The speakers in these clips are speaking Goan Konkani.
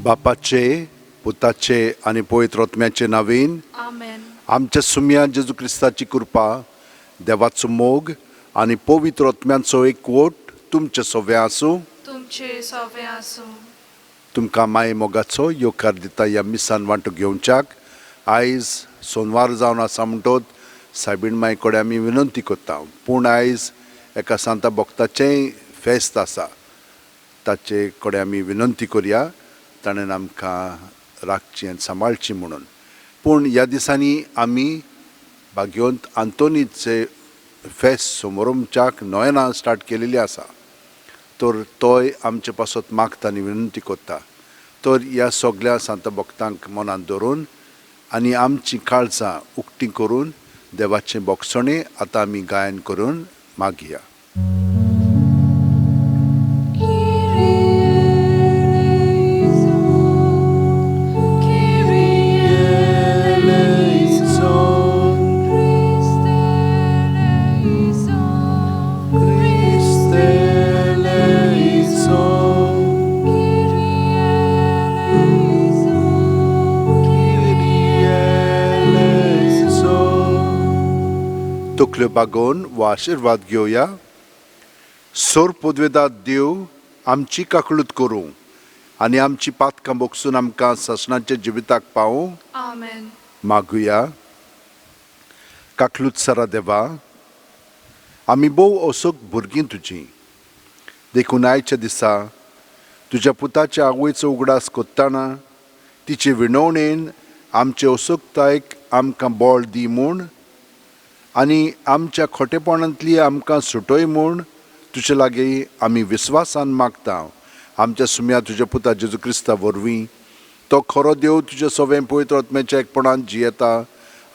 बापाचे, पुताचे आनी पवित्र आत्म्याचे नांवेन. आमेन. आमच्या सुम्या जेजू क्रिस्ताची कृपा, देवाचो मोग आनी पवित्र आत्म्यांचो एकवट तुमचे सगळें आसूं. तुमचे सवे आसूं. तुमकां माये मोगाचो येवकार दिता ह्या मिसान वांटो घेवच्याक. आयज सोनवार जावन आसा म्हणटोच सायबीण माई कडेन आमी विनंती करता, पूण आयज एका सांता भक्ताचेंय फेस्त आसा. ताचे कडेन आमी विनंती करया, ताणें आमकां राखची आनी सांबाळची म्हणून. पूण ह्या दिसांनी आमी भाग्यवंत आंतोनीचे फेस्त समोरमच्याक नोयेनां स्टार्ट केलेली आसा, तर तोय आमचे पासत मागता आनी विनंती करता. तर ह्या सगळ्या सांता भक्तांक मनांत धरून आनी आमची काळजां उक्ती करून देवाचें भोगसणें आतां आमी गायन करून मागया. तकल्यो बागोवन वा आशिर्वाद घेवया. सोर पदवेदात देव आमची काकळूत करूं आनी आमची पातकां बोगसून आमकां सासणाच्या जिविताक पावूं. आमेन. मागुया. काकलूत सरा देवा, आमी भोव असोक भुरगीं तुजीं, देखून आयच्या दिसा तुज्या पुताच्या आवयचो उगडास कोत्ताना तिचे विणवणेन आमचे असोकतायक आमकां बळ दी म्हूण आनी आमच्या खोटेपणांतली आमकां सुटय म्हूण तुजे लागीं आमी विस्वासान मागता. आमच्या सुम्या तुज्या पुता जेजू क्रिस्ता वरवीं. तो खरो देव, तुज्या सवें पवित्र आत्म्याच्या एकपणान जियेता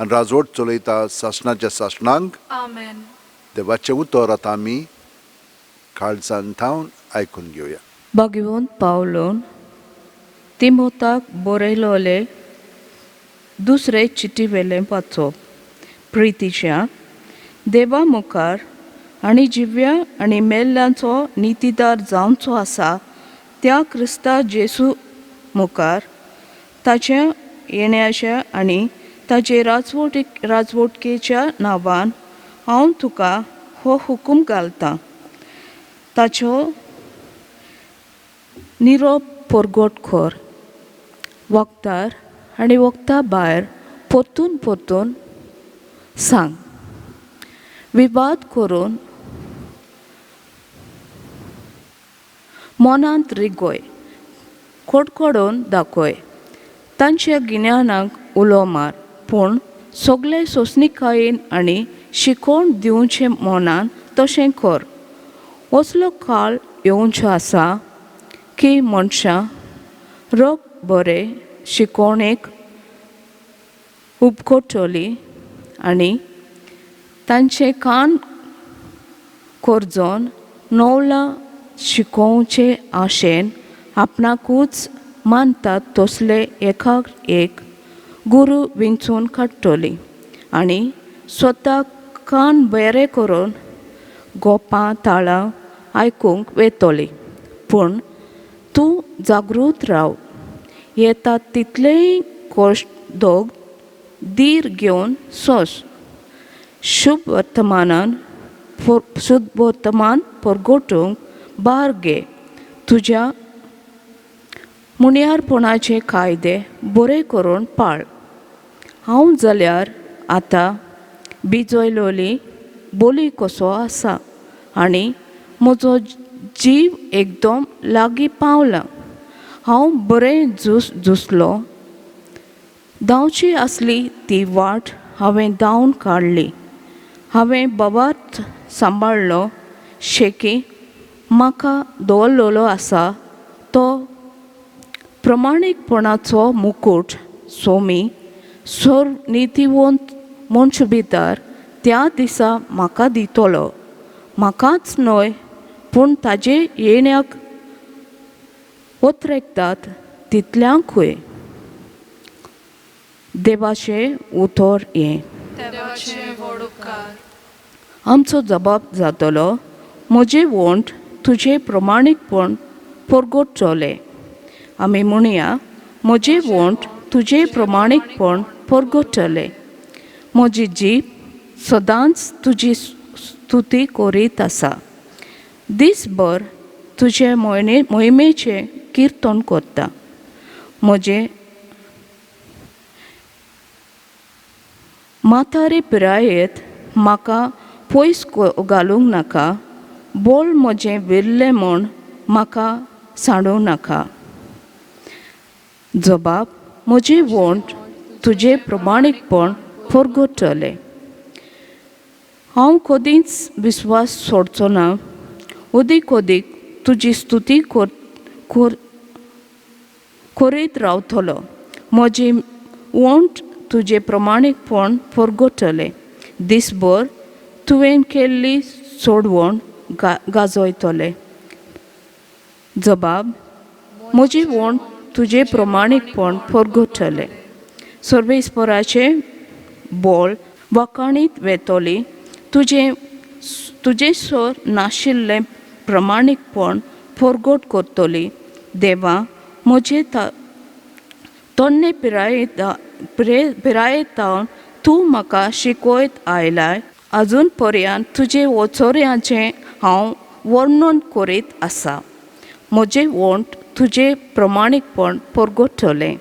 आनी राजवट चलयता सासणाच्या सासणांक. आमेन. देवाचें उतर आतां आमी काळजान थावन आयकून घेवया. भगवंत पावलोन तिमोताक बरयलोले दुसरे चिटी वेलें वाचप. प्रितीच्या देवा मुखार आनी जिव्या आनी मेल्ल्यांचो नितीदार जावचो आसा त्या क्रिस्ता जेसू मुखार ताच्या येण्याच्या आनी ताचे राजवटकेच्या नांवान हांव तुका हो हुकूम घालतां. ताचो निरोप परगट कर. वखदार आनी वखदा भायर परतून परतून सांग. विवाद करून मनांत रिगय, कडकडून दाखय, तांच्या गिन्यानाक उलो मार, पूण सगळे सोंसणीकायेन आनी शिकोवन दिवचे मनान तशें कर. असलो काळ येवचो आसा की मनशां रोग बरे शिकोवणेक उपकटली आनी तांचे कान करजोन नवलां शिकोवचे आशेन आपणाकूच मानतात तसले एकाक एक गुरू विंचून काडटली आनी स्वताक कान बरे करून गोपां ताळां आयकूंक वेतली. पूण तूं जागृत राव, येता तितलेय कश्ट दोग धीर घेवन सोंस. शुभ वर्तमानान शुभ वर्तमान परगटूंक भार घे. तुज्या मुनियारपणाचे कायदे बरे करून पाळ. हांव जाल्यार आतां बिजयलोली बोली कसो आसा आनी म्हजो जीव एकदम लागीं पावला. हांव बरें झूज झुजलो, धांवची आसली ती वाट हांवें धांवन काडली, हांवें बाबात सांबाळ्ळो. शेकी म्हाका दवरलेलो आसा तो प्रमाणीकपणाचो मुकूट सोमी सोर नितीवंत मनश भितर त्या दिसा म्हाका दितलो. म्हाकाच न्हय पूण ताजे येण्याक उतरेकतात तितल्यांकूय. देवाचें उतर हें. देवाचे व्हड उपकार. आमचो जबाब जातलो, म्हजें वंट तुजें प्रमाणीकपण परगटचोलें आमी म्हणया, म्हजे वोंट तुजे प्रमाणीकपण परगटले. म्हजी जीब सदांच तुजी स्तुती करीत आसा. दीसभर तुजे मोहिमेचें किर्तन करता. म्हजें म्हातारे पिरायेंत म्हाका पयस घालूंक नाका. बोल म्हजें विरलें म्हूण म्हाका सांडूंक नाका. जबाब, म्हजी वोंट तुजें प्रमाणीकपण परगटलें. हांव कदींच विस्वास सोडचो ना. अदीक अदीक तुजी स्तुती करीत रावतलो. म्हजी वोंट तुजें प्रमाणीकपण परगटलें. दीसभर तुवें केल्ली सोडवण गाजयतलें. जबाब, म्हजी वोंट तुजें प्रमाणीकपण परगटलें. सर्वेस्पराचें बोल वाखाणीत वेतली. तुजें तुजें सर नाशिल्लें प्रमाणीकपण परगट करतली. देवा, म्हजे तन्ने पिरायेंत तूं म्हाका शिकयत आयलाय. अजून पर्यंत तुजे वचोऱ्याचें हांव वर्णन करीत आसा. म्हजें वोंट तुजें प्रमाणीकपण परगटलें.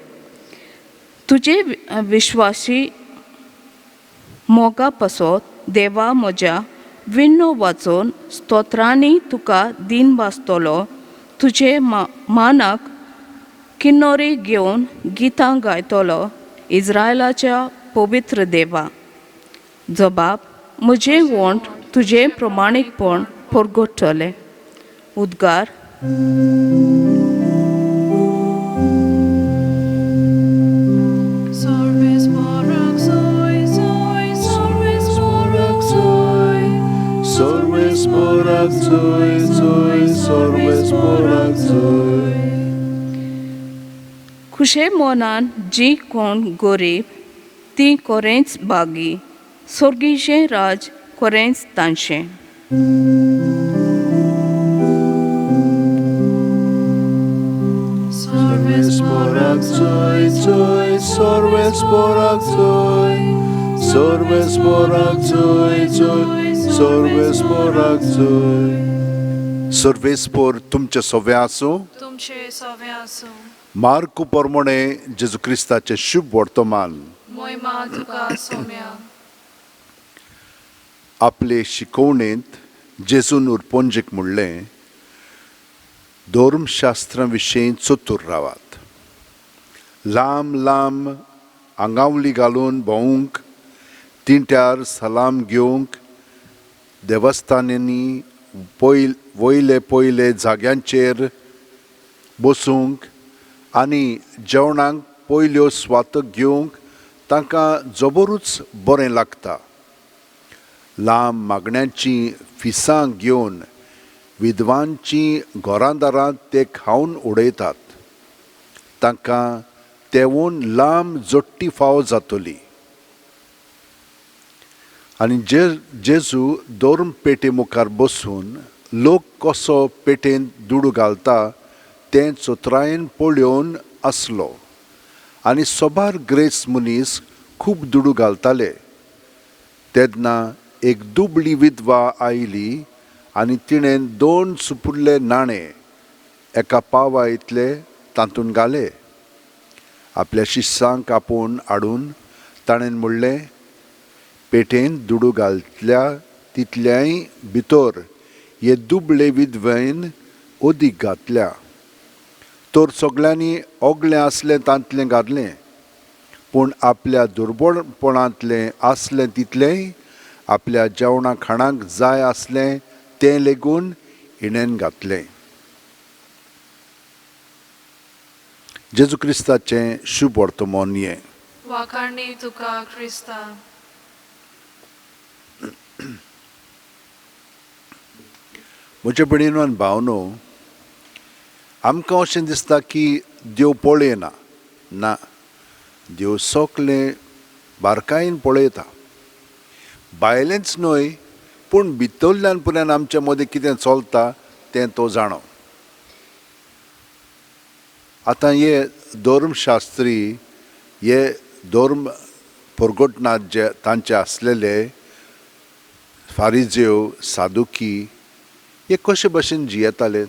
तुजे विश्वासी मोगा पासत देवा म्हज्या विण्णो वाचून स्तोत्रांनी तुका दीन भासतलो. तुजे मानाक किन्नोरी घेवन गितां गायतलो. इज्रायलाच्या पवित्र देवा. जबाब, म्हजें वोंट तुजें प्रमाणीकपण परगटलें. उद्गार. खुशे मनान जी कोण गरीब ती कोरेंच बागी. सोर्गीचें राज कोरेंच तांचें. सर्वेस्पोर तुमचे सोवे आसूं. तुमचे सवे आसूं. मार्कू पोरमोणे जेजू क्रिस्ताचें शुभ वर्तमान. मोहिमा तुका सोम्या. आपले शिकवणेंत जेजून उरपोंजीक म्हणलें, धर्मशास्त्रा विशीं चतूर रावात. लांब लांब आंगावली घालून भोंवूंक, तिंट्यार सलाम घेवंक, देवस्थानांनी वयले पयले जाग्यांचेर बसूंक आनी जेवणाक पयल्यो स्वात घेवंक तांकां जबरूच बरें लागता. लांब मागण्यांचीं फिसां घेवन विधवांचीं घरांदारांत ते खावन उडयतात. तांकां तेवून लांब जोडटी फावो जातली. आनी जेजू धर्म पेटे मुखार बसून लोक कसो पेटेंत दुडू घालता तें चतुरायेन पळोवन आसलो. आनी सोबार ग्रेस मनीस खूब दुडू घालताले. तेन्ना एक दुबळी विधवा आयली आनी तिणें 2 सुपुल्ले नाणे एका पावा इतले तातूंत घाले. आपल्या शिश्यांक आपोवन हाडून ताणें म्हणलें, पेटेंत दुडू घालतल्या तितल्याय भितर हे दुबळे विधवेन अदीक घातल्या. तर सगळ्यांनी ओगलें आसलें तांतलें घातलें, पूण आपल्या दुर्बळपणांतलें आसलें तितलेंय आपल्या जेवणा खाणाक जाय आसलें तें लेगून हिणेन घातलें. जेजू क्रिस्ताचें शुभ वर्तमान हें. वाखाणी तुका क्रिस्ता. म्हज्या भयणीनो आनी भावनो, आमकां अशें दिसता की देव पळयना. ना, देव सगलें बारकायेन पळयता. भायलेंच न्हय पूण भितरल्यान पुराय आमच्या मदीं कितें चलता तें तो जाणो. आतां हे धर्मशास्त्री, हे धर्म परगटनाथ जे तांचे आसलेले फारिजेव, सादुकी, हे कशे भशेन जियेताले?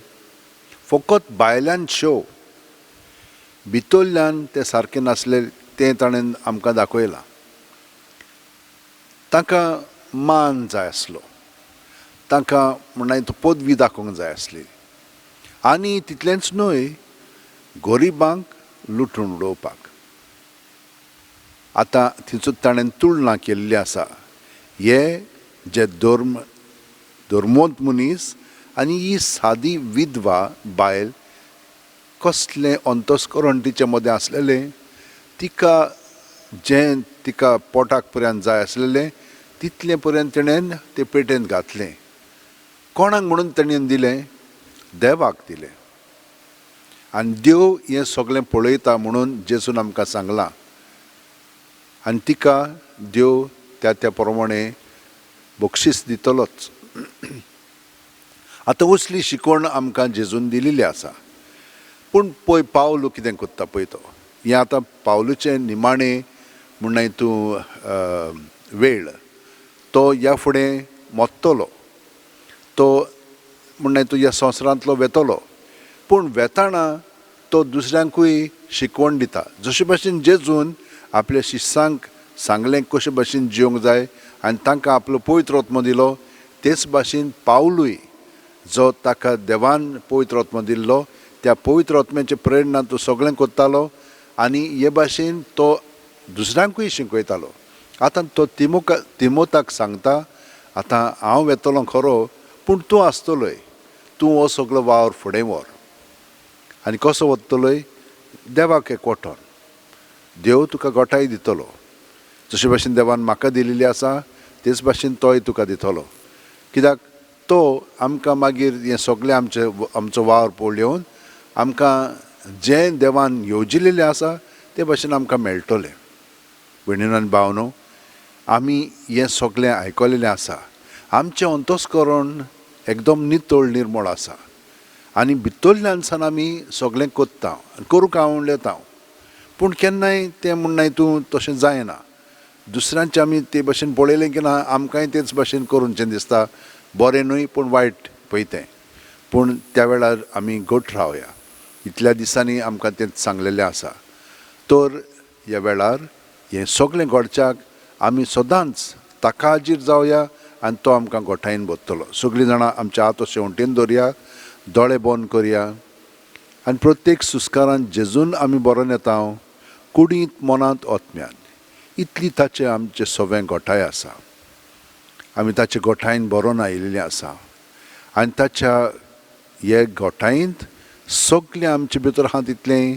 फकत भायल्यान शो, भितरल्यान ते सारके नासले तें ताणें आमकां दाखयलां. तांकां मान जाय आसलो, तांकां म्हणल्यार तो पदवी दाखोवंक जाय आसली, आनी तितलेंच न्हय, गरिबांक लुटून उडोवपाक. आतां थंयसर ताणें तुलना केल्ली आसा, हे जे धर्मवंत मनीस आनी ही सादी विधवा बायल, कसलें अंतस्करण तिचे मदें आसलेलें. तिका जें तिका पोटाक पर्यंत जाय आसलेलें तितलें पर्यंत तिणें ते पेटेंत घातलें. कोणाक म्हणून तेणेन दिलें? देवाक दिलें. आनी देव हें सगळें पळयता म्हणून जेजून आमकां सांगलां, आनी तिका देव त्या त्या प्रमाणे बक्षीस दितलोच. आतां असली शिकवण आमकां जेजून दिलेली आसा. पूण पळय पावलू कितें करता पळय तो. हें आतां पावलूचें निमाणें म्हणल्यार तूं वेळ, तो ह्या फुडें मोत्तलो, तो म्हणल्यार तूं ह्या संवसारांतलो वेतलो. पूण वेताना तो दुसऱ्यांकूय शिकवण दिता. जशे भाशेन जेजून आपल्या शिश्यांक सांगलें कशे भाशेन जिवंक जाय आनी तांकां आपलो पवित्र आत्मो दिलो, तेच भाशेन पावलूय जो ताका देवान पवित्र आत्मो दिल्लो, त्या पवित्र आत्म्याचे प्रेरणा तो सगळें करतालो आनी हे भाशेन तो दुसऱ्यांकूय शिकयतालो. आतां तो तिमोताक सांगता, आतां हांव वेतलो खरो, पूण तूं आसतलोय, तूं हो सगळो वावर फुडें व्हर. आनी कसो वतलोय? देवाक एकवटोन देव तुका गोठाय दितलो. जशे भाशेन देवान म्हाका दिलेली आसा तेच भाशेन तोय तुका दितलो. कित्याक तो आमकां मागीर हें सगळें आमचो वावर पळोवन आमकां जें देवान येवजिलेलें आसा ते भाशेन आमकां मेळटलें. भयणीन आनी भावनो, आमी हें सगळें आयकलेलें आसा. आमचें अंतस्करण एकदम नितळ निर्मळ आसा आनी भितरल्यान सान आमी सगळें करता आनी करूंक आवडलेता. पूण केन्नाय तें म्हणनाय तूं तशें जायना. दुसऱ्यांचें आमी ते भाशेन पळयलें की ना, आमकांय तेच भाशेन करूनचें दिसता. बरें न्हय पूण वायट पळय तें. पूण त्या वेळार आमी घट रावया. इतल्या दिसांनी आमकां तें सांगलेलें आसा. तर ह्या वेळार हें सगळें घडच्याक आमी सदांच ताका हाजीर जावया आनी तो आमकां गोठायेन भरतलो. सगळीं जाणां आमच्या हात शेंवटेन दवरया, दोळे बंद करया आनी प्रत्येक सुस्कारान जेजून आमी बरोवन येता, कुडींत मनांत आत्म्यान इतली ताचें आमचें सवें गोठाय आसा. आमी ताचे गोठायेन बरोवन आयिल्लें आसा आनी ताच्या हे गोठायेंत सगळें आमचे भितर आहा तितलें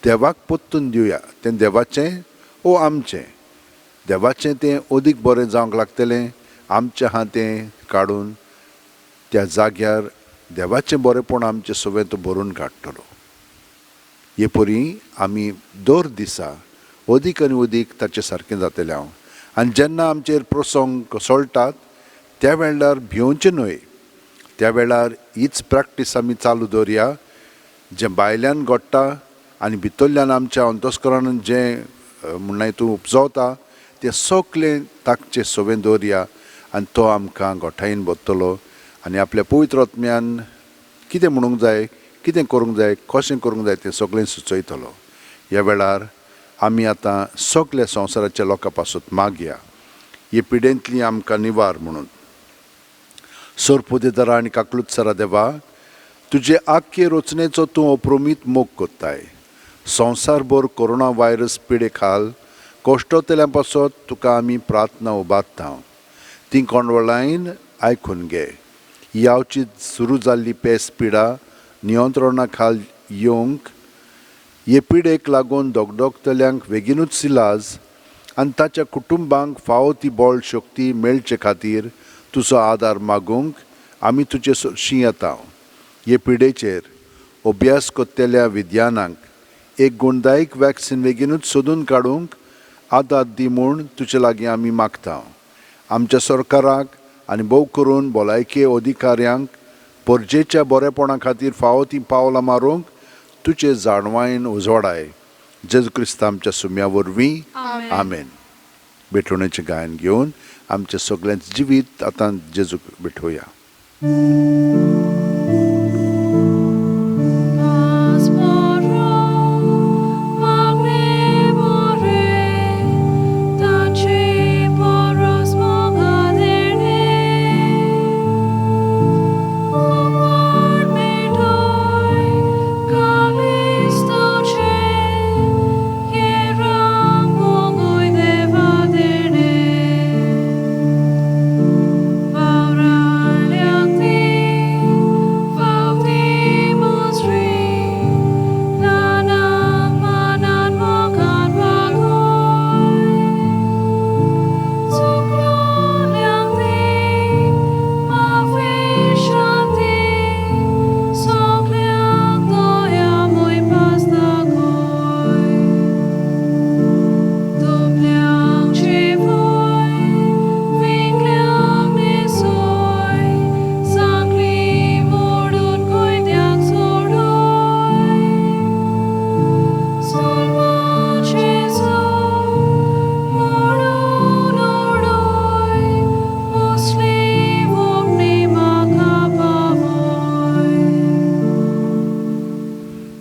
देवाक परतून दिवया. तें देवाचें ओ आमचें, देवाचें तें अदीक बरें जावंक लागतलें. आमचें आहा तें काडून त्या जाग्यार देवाचें बरेंपण आमचें सगळें तो भरून काडटलो. हे परी आमी दर दिसा अदीक आनी अदीक ताचे सारकें जातलें हांव. आनी जेन्ना आमचेर प्रसंग कोसळटात त्या वेळार भिवचें न्हय. त्या वेळार हीच प्रॅक्टीस आमी चालू दवरया. जें भायल्यान घडटा आनी भितरल्यान आमच्या अंतस्करणान जें म्हणल्यार तूं उपजवता तें सगळें ताकचें सवें दवरया आनी तो आमकां गोठायेन भरतलो. आनी आपल्या पवित्र आत्म्यान कितें म्हणूंक जाय, कितें करूंक जाय, कशें करूंक जाय तें सगळें सुचयतलो. ह्या वेळार आमी आतां सगल्या संवसाराच्या लोकां पासून मागया, हे पिडेंतली आमकां निवार म्हणून. सोरपोदेदारा आनी काकलूत सरा देवा, तुजे आख्खे रचनेचो तूं अप्रमीत मोग कोत्ताय. संवसारभर कोरोना व्हायरस पिडे खाल कश्टतल्या पासत तुका आमी प्रार्थना उबारता. ती कोंडवळायन आयकून घे. यावची सुरू जाल्ली पेस पिडा नियंत्रणा खाल येवंक, हे पिडेक लागून दगदगतल्यांक बेगीनूच इलाज आनी ताच्या कुटुंबांक फावो ती बळ शक्ती मेळचे खातीर तुजो आदार मागूंक आमी तुजे सरशी येता. हे पिडेचेर अभ्यास करतल्या विज्ञानाक एक गुणदायक वॅक्सिन बेगीनूच सोदून काडूंक आदार दी म्हूण तुजे लागीं आमी मागता. आमच्या सरकाराक आनी भोव करून भलायकी अधिकाऱ्यांक परजेच्या बरेपणा खातीर फावो तीं पावलां मारूंक तुजे जाणवायेन उजवाडाय. जेजू क्रिस्ता आमच्या सुम्या वरवीं. आमेन. आमेन. भेटवणेचें गायन घेवन आमचें सगळेंच जिवीत आतां जेजूक भेटोवया.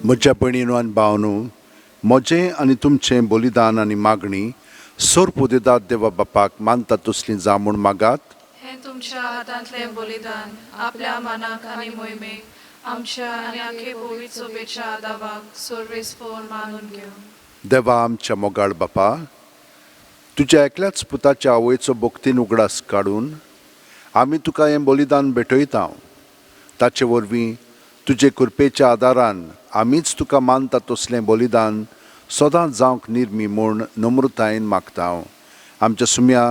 म्हज्या भयणीनो आनी भावनो, म्हजें आनी तुमचें बलिदान आनी मागणी सोर्प उदेतात देवा बापाक मानता तसलीं जावं म्हूण मागात. हें तुमच्या हातांतलें बलिदान आपल्या मनाक आनी मोहिमेक आमच्या आनी आखे पवित्र सोबेच्या दावाक सर्वेस्पोर मानून घेवं. देवा आमच्या मोगाळ बापा, तुज्या एकल्याच पुताच्या आवयचो भक्तीन उगडास काडून आमी तुका हें बलिदान भेटयता. ताचे वरवीं तुजे कृपेच्या आदारान आमीच तुका मानता तसलें बलिदान सदांच जावंक निर्मी म्हूण नम्रतायेन मागता. आमच्या सुम्या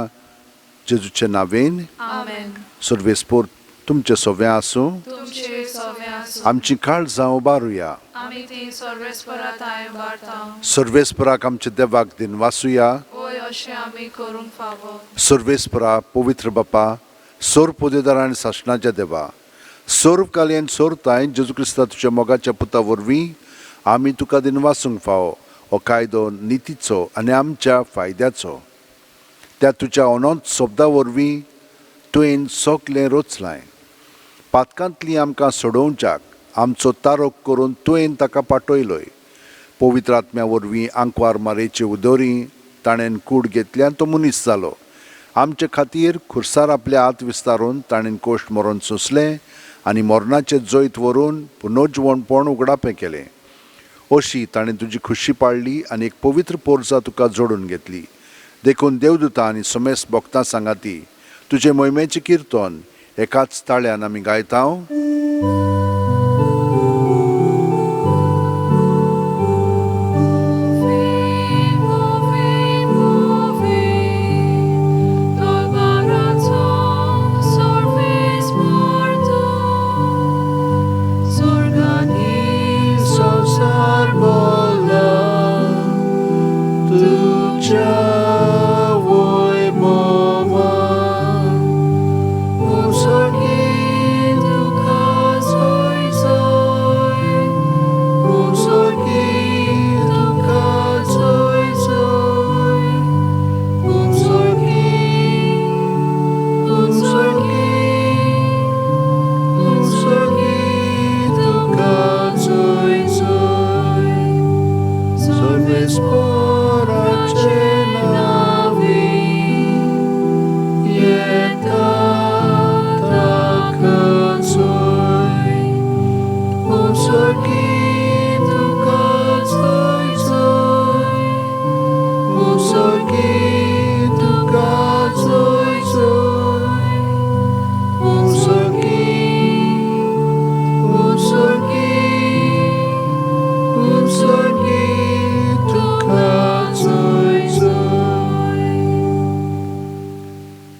जेजूचे नावेन. आमेन. सर्वेस्पोर तुमचें सवें आसूं. तुमचे सवें आसूं. आमची काळजां उबारुया. आमी ती सर्वेस्परा थांय उबारता. सर्वेस्पराक आमच्या देवाक दिनवासुया. वय अशें आमी करूंक फावो. सर्वेस्परा पवित्र बापा, सोर पोदेदार आनी सासणाच्या देवा, सर्व कालयेन सोरताय जेजू क्रिस्ता तुज्या मोगाच्या पुता वरवीं आमी तुका दिनवासूंक फावो. हो कायदो नितीचो आनी आमच्या फायद्याचो. त्या तुज्या अनंत शब्दा वरवीं तुवें सगलें रचलां. पातकांतली आमकां सोडोवच्याक आमचो तारोक करून तुवें ताका पाटयलोय. पवित्र आत्म्या वरवीं आंकवार मारेचे उदोरी ताणें कूड घेतल्यान तो मनीस जालो. आमचे खातीर खुर्सार आपले हात विस्तारून ताणें कोश्ट मरण सोंसलें आनी मरणाचें जैत व्हरून पुनर्जिवणपण उगडापें केलें. अशी ताणें तुजी खुशी पाळ्ळी आनी एक पवित्र पोरसा तुका जोडून घेतली. देखून देवदूता आनी समेस्त भक्तां सांगाती तुजे मोहिमेचें किर्तन एकाच ताळ्यान आमी गायता.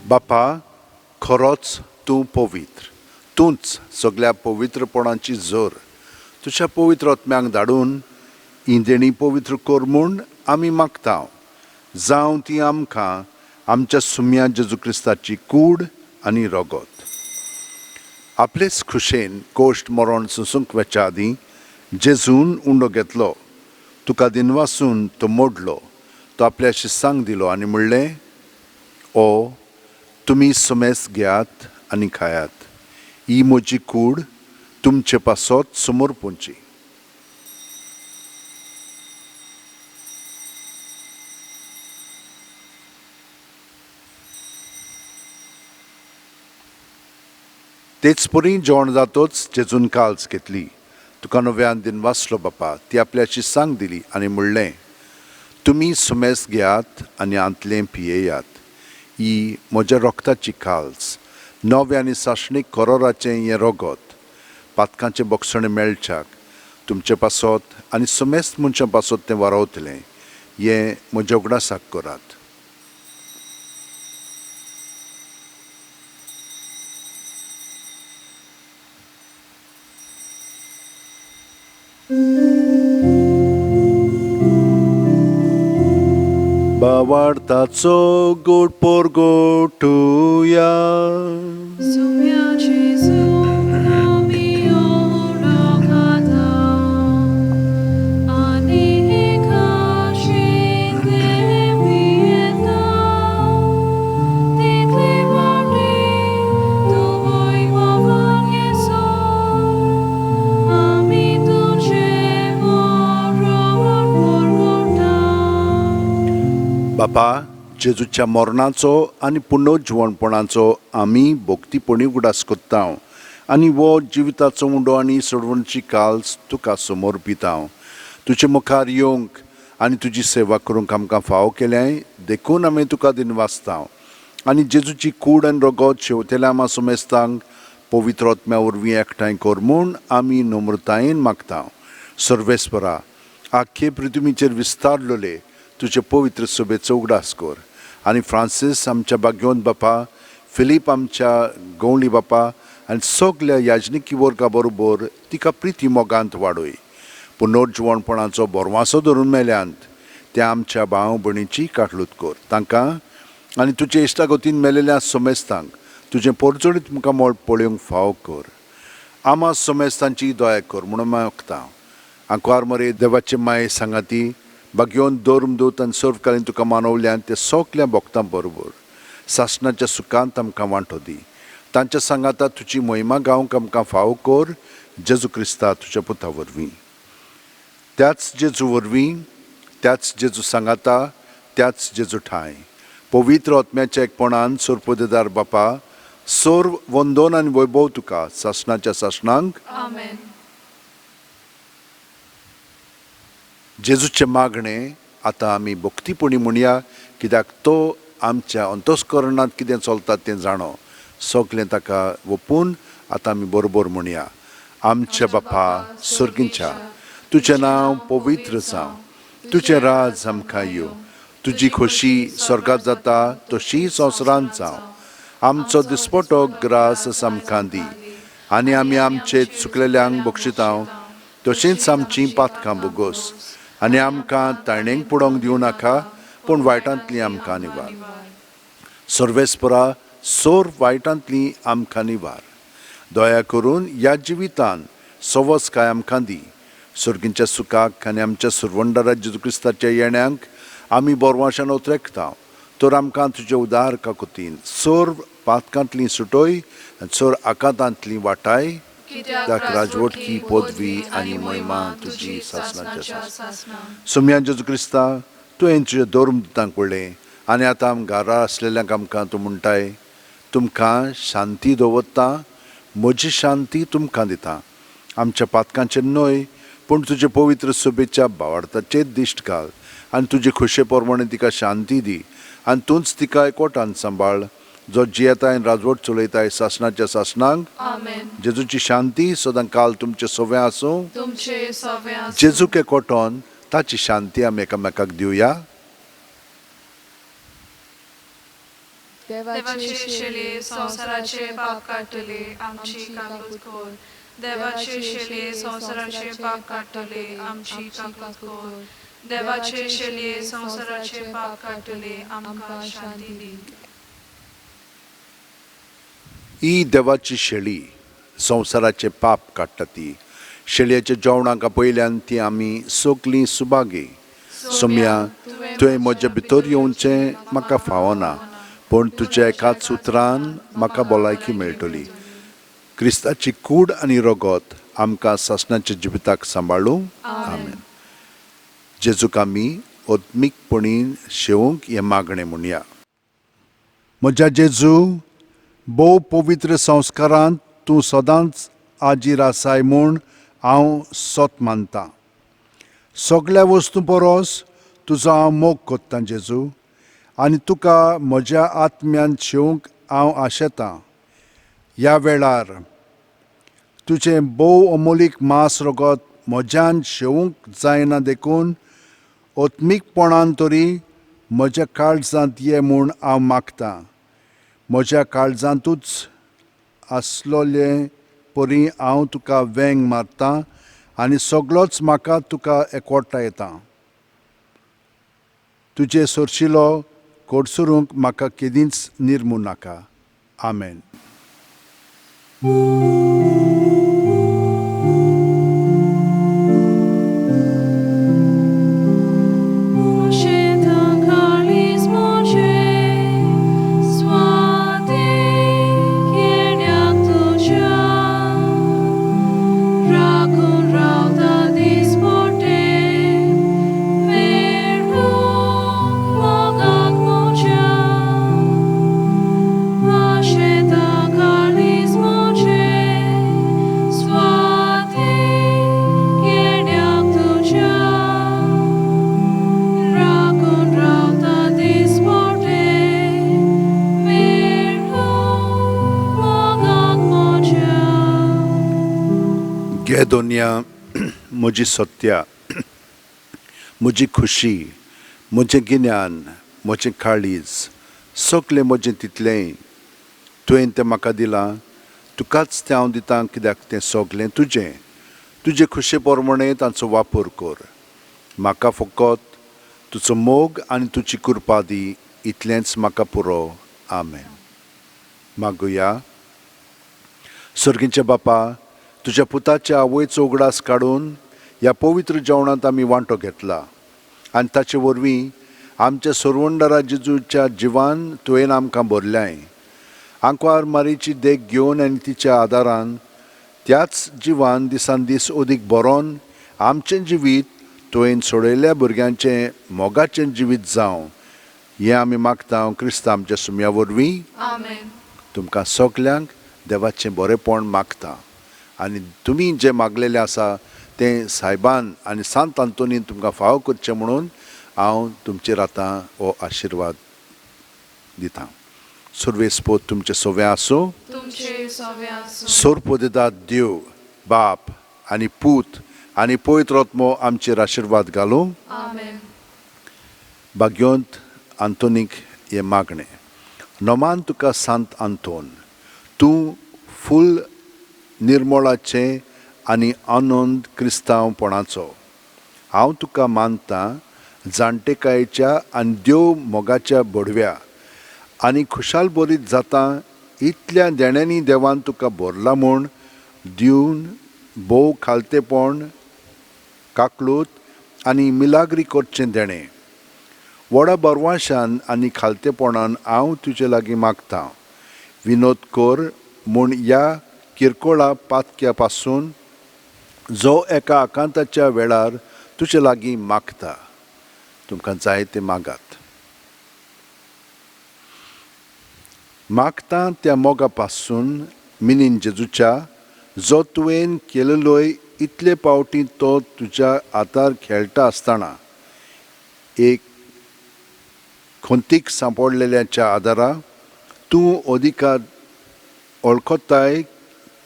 बापा, खरोच तूं पवित्र, तूंच सगळ्या पवित्रपणाची जोर. तुज्या पवित्र आत्म्यांक धाडून ही देणी पवित्र कर म्हूण आमी मागता. जावं ती आमकां आमच्या सुम्या जेजू क्रिस्ताची कूड आनी रगत. आपलेच खुशेन कोश्ट मरण सोंसूंक वचच्या आदीं जेजून उंडो घेतलो, तुका दिनवासून तो मोडलो, तो आपल्या शिसांक दिलो आनी म्हणलें, ओ तुमी समेस घेयात आनी खायात, ही म्हजी कूड तुमचे पासत समर्पूंची. तेच परी जेवण जातोच जेजून काल्स घेतली, तुका नव्यान दिनवासलो बापा, ती आपल्या शिसांक दिली आनी म्हणलें, तुमी सुमेस घेयात आनी आंतलें पियेयात, ही म्हज्या रोगताची काल्स, नवें आनी सासणीक करोराचें हें रोगत, पातकांचें बक्षणें मेळच्याक तुमचे पासत आनी समेस्त मनशां पासत तें वारोवतलें, हें म्हज्या उगडासाक करात. बावार्थाचो गोड पोरगोटुया. सुम्या जेजू आमी ओळखता आनी एकाशिंतले पियेता, तितले फावटी तूं वैभवान येसो, आमी तुजें बरोबर पोरगोटा. बापा, जेजूच्या मरणाचो आनी पुनर्जिवणपणाचो आमी भक्तीपणी उगडास करता आनी हो जिविताचो उंडो आनी सोडवणची काल्स तुका समर्पिता. तुजे मुखार येवंक आनी तुजी सेवा करूंक आमकां फावो केल्याय देखून आमी तुका दिनवासता आनी जेजूची कूड आनी रगत शेवतेल्या आमा समेस्तांक पवित्र आत्म्या वरवीं एकठांय कर म्हूण आमी नम्रतायेन मागता. सर्वेस्परा, आख्खे पृथ्वीचेर विस्तारलेले तुजे पवित्र सभेचो उगडास कर आनी फ्रांसीस आमच्या बाग्योन बापा, फिलीप आमच्या गवळी बापा आनी सगल्या याजनिकी वर्गा बरोबर तिका प्रिती मोगांत वाडय. पुनर्जिवणपणाचो बोरवासो धरून मेल्यांत त्या आमच्या भाव भयणीची काटलूत कर, तांकां आनी तुजे इश्टागतीन मेलेल्या समेस्तांक तुजें पोरजोळीत मुखामळ पळोवंक फावो कर. आमा समेस्तांची दया कर म्हणून मागता. आंकवार मरे देवाचे माये सांगाती बागयोन धर्मदूत आनी सर्वकालीन तुका मानवल्यान ते सगल्या भक्तां बरोबर सासणाच्या सुखांत आमकां वांटो दी. तांच्या सांगाता तुजी महिमा गावंक आमकां फावो कर, जेजू क्रिस्ता तुज्या पुता वरवीं. त्याच जेजू वरवीं, त्याच जेजू सांगाता, त्याच जेजू ठांय पवित्र आत्म्याच्या एकपणान सोरपोदेदार बापा, सर्व वंदन आनी वैभव तुका सासणाच्या सासणांक. आमेन. जेजूचें मागणें आतां आमी भक्तीपणी म्हणया, कित्याक तो आमच्या अंतस्करणांत कितें चलता तें जाणो. सगलें ताका ओपून आतां आमी बरोबर म्हणया. आमच्या बापा सर्गींच्या, तुजें नांव पवित्र जावं, तुजें राज आमकां येवं, तुजी खोशी स्वर्गांत जाता तशी संवसारांत जावं. आमचो दिसपटो ग्रास आमकां दी आनी आमी आमचे चुकलेल्यांक बक्षितां तशींच आमचीं पातकां बोगोस आनी आमकां ताणेंक पुडोवंक दिवं नाका, पूण वायटांतली आमकां निवार. सर्वेस्परा, सोर वायटांतली आमकां निवार. दया करून ह्या जिवितान सवस काय आमकां दी. सर्गींच्या सुखाक आनी आमच्या सुरवंडारा जेजू क्रिस्ताच्या येण्यांक आमी बोरवाशान ओतरेकता, तर आमकां तुजे उदार काकुतीन सोर पातकांतली सुटोय आनी सोर आकांतांतली वाटाय. कित्याक राजवटकी पदवी आनी महिमा तुजी सासणाच्या सासणाक. सोमया जेजू क्रिस्ता, तुवें तुजें धर्मदूतांक पळयलें आनी आतां आम घरा आसलेल्यांक आमकां तूं म्हणटाय, तुमकां शांती दवरता, म्हजी शांती तुमकां दिता. आमच्या पातकांचेर न्हय पूण तुजे पवित्र सभेच्या भावार्थाचेर दिश्ट घाल आनी तुजे खोशे प्रमाणे तिका शांती दी आनी तूंच तिका एकवटान सांबाळ, जो जियेताय आनी राजवट चलयताय सासणाच्या सासणांक. आमेन. जेजूची शांती सदां काल तुमचें सवें आसूं. तुमचे सवें आसूं. जेजूक एकवटोन ताची शांती आमी एकामेकाक दिवया. देवाचे शेले संवसाराचे पाप काडटले, आमची काकूत कर. देवाचे शेले संवसाराचे पाप काडटले, आमची काकूत कर. देवाचे शेले संवसाराचे पाप काडटले, आमकां शांती दी. ही देवाची शेळी संवसाराचे पाप काडटा ती. शेळयेच्या जेवणाक आपयल्यान ती आमी सगलीं सुभागी. सोम्या, तुवें म्हज्या भितर येवचें म्हाका फावना, पूण तुज्या एकाच उतरान म्हाका भलायकी मेळटली. क्रिस्ताची कूड आनी रगत आमकां सासणाच्या जिविताक सांबाळूं. आमेन. जेजूक आमी आत्मीकपणी शेवंक हें मागणें म्हणया. म्हज्या जेजू, भोव पवित्र संस्कारांत तूं सदांच आजीर आसाय म्हूण हांव सत मानतां. सगळ्या वस्तूं परस तुजो हांव मोग कोत्तां जेजू, आनी तुका म्हज्या आत्म्यान शेवंक हांव आशेतां. ह्या वेळार तुजें भोव अमोलीक मांस रगत म्हज्यान शेवंक जायना देखून आत्मीकपणान तरी म्हज्या काळजांत ये म्हूण हांव मागतां. म्हज्या काळजांतूच आसलोले परी हांव तुका वेंग मारतां आनी सगळोच म्हाका तुका एकवटायता. तुजे सरशिलो कोडसरूंक म्हाका केदींच निर्मू नाका. आमेन. दोनिया, म्हजी सत्या, म्हजी खुशी, म्हजें गिन्यान, म्हजें काळीज, सगळें म्हजें तितलेंय तुवें तें म्हाका दिलां. तुकाच तें हांव दितां, कित्याक तें सगळें तुजें. तुजे खुशे प्रमाणें तांचो वापर कर. म्हाका फकत तुजो मोग आनी तुजी कृपा दी, इतलेंच म्हाका पुरो. आमेन. मागुया. सर्गीच्या बापा, तुज्या पुताच्या आवयचो उगडास काडून ह्या पवित्र जेवणांत आमी वांटो घेतला आनी ताचे वरवीं आमच्या सरवंडरा जेजूच्या जिवान तुवें आमकां भरल्याय. आंकवार मारीची देख घेवन आनी तिच्या आदारान त्याच जिवान दिसान दीस अदीक बरोवन आमचें जिवीत तुवें सोडयल्ल्या भुरग्यांचें मोगाचें जिवीत जावं हें आमी मागता क्रिस्तांव आमच्या सुम्या वरवीं. तुमकां सगल्यांक देवाचें बरेंपण मागता आनी तुमी जें मागलेलें आसा तें सायबान आनी सांत आंतोनीन तुमकां फावो करचें म्हणून हांव तुमचेर आतां हो आशिर्वाद दितां. सर्वेस्पोत तुमचें सोवें आसूं. सोरपोदेदाद देव बाप आनी पूत आनी पवित्र आत्मो आमचेर आशिर्वाद घालूं. भाग्योंत आंतोनीक हें मागणें. नोमान तुका सांत आंतोन, तूं फूल निर्मोळाचें आनी आनंद क्रिस्तांवपणाचो. हांव तुका मानतां जाणटेकायेच्या आनी देव मोगाच्या बडव्या आनी खुशाल बरीत जाता इतल्या देण्यांनी देवान तुका भरला म्हूण दिवन भोव खालतेपण काकलूत आनी मिलाग्री करचें देणें. व्हडा बरवाशान आनी खालतेपणान हांव तुजे लागीं मागतां, विनोद कर म्हूण ह्या किरकोळा पातक्या पासून जो एका आकांताच्या वेळार तुजे लागीं मागता. तुमकां जाय तें मागात. मागता त्या मोगा पासून मिनीन जेजूच्या जो तुवें केलेलोय इतले पावटी तो तुज्या हातार खेळटा आसतना एक खंतीक सांपडलेल्याच्या आदारा तूं अधिकार वळखताय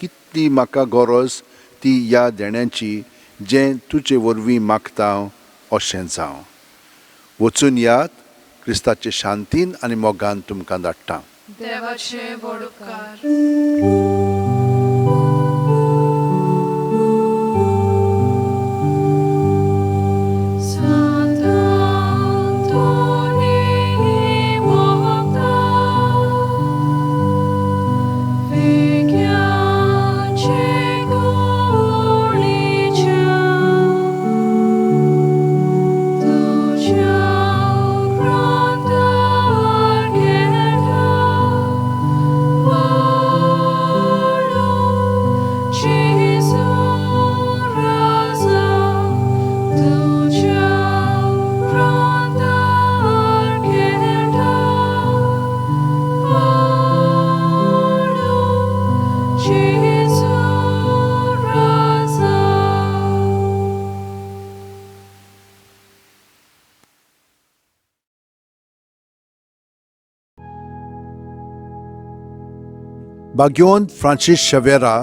कितली म्हाका गरज ती ह्या देण्याची जें तुजे वरवीं मागता अशें जावं. वचून यात क्रिस्ताचे शांतीन आनी मोगान तुमकां धाडटा. देवाचे व्हड उपकार. भाग्यवंत फ्रांसीस शेवेरा,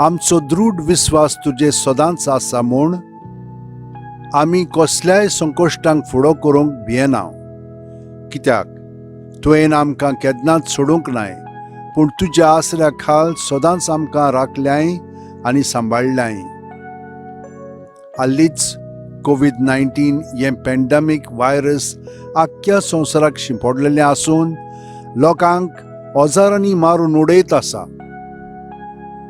आमचो दृढ विस्वास तुजे सदांच आसा म्हूण आमी कसल्याय संकश्टांक फुडो करूंक भियेना, कित्याक तुवें आमकां केन्नाच सोडूंक नाय, पूण तुज्या आसऱ्या खाल सदांच आमकां राखल्याय आनी सांबाळ्ळ्याय. हालींच कोवीड 19 हें पॅन्डेमीक व्हायरस आख्ख्या संवसाराक शिंपडलेलें आसून लोकांक हजारांनी मारून उडयत आसा,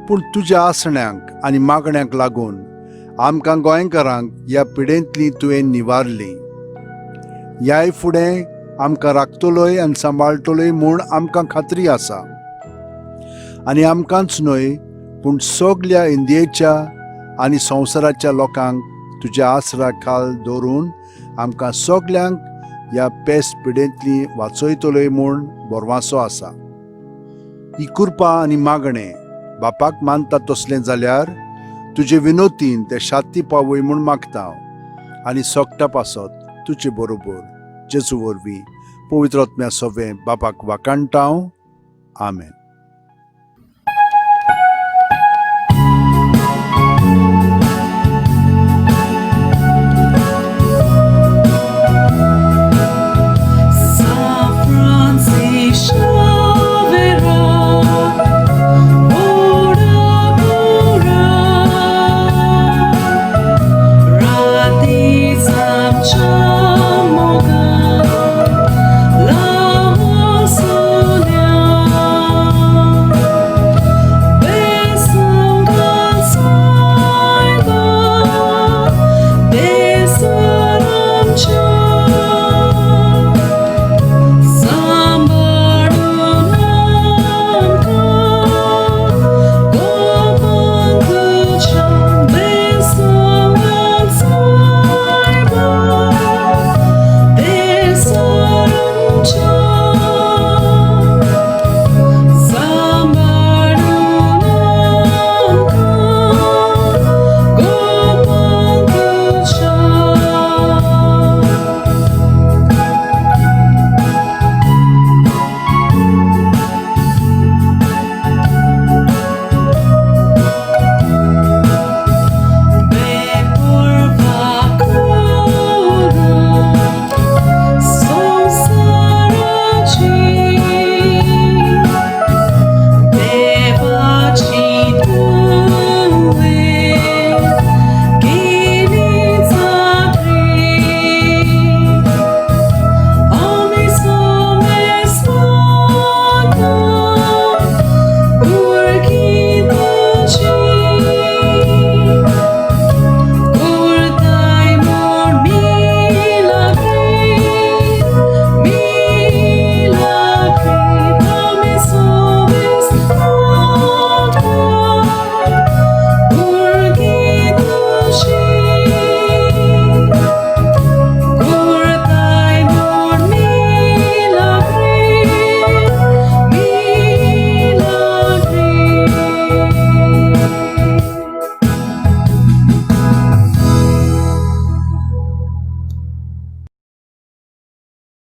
पूण तुज्या आसण्यांक आनी मागण्यांक लागून आमकां गोंयकारांक ह्या पिडेंतली तुवें निवारली. ह्याय फुडें आमकां राखतलोय आनी सांबाळटलोय म्हूण आमकां खात्री आसा. आनी आमकांच न्हय पूण सगल्या इंडियेच्या आनी संवसाराच्या लोकांक तुज्या आसरा खाल दवरून आमकां सगल्यांक ह्या पेस पिडेंतली वाचयतलोय म्हूण भरवासो आसा. ही कृपा आनी मागणें बापाक मानता तसलें जाल्यार तुजे विनोतीन ते शाती पावय म्हूण मागता हांव, आनी सोगटा पासत तुजे बरोबर जेजू वरवीं पवित्र आत्म्या सोवें बापाक वाकाणटा हांव. आमेन.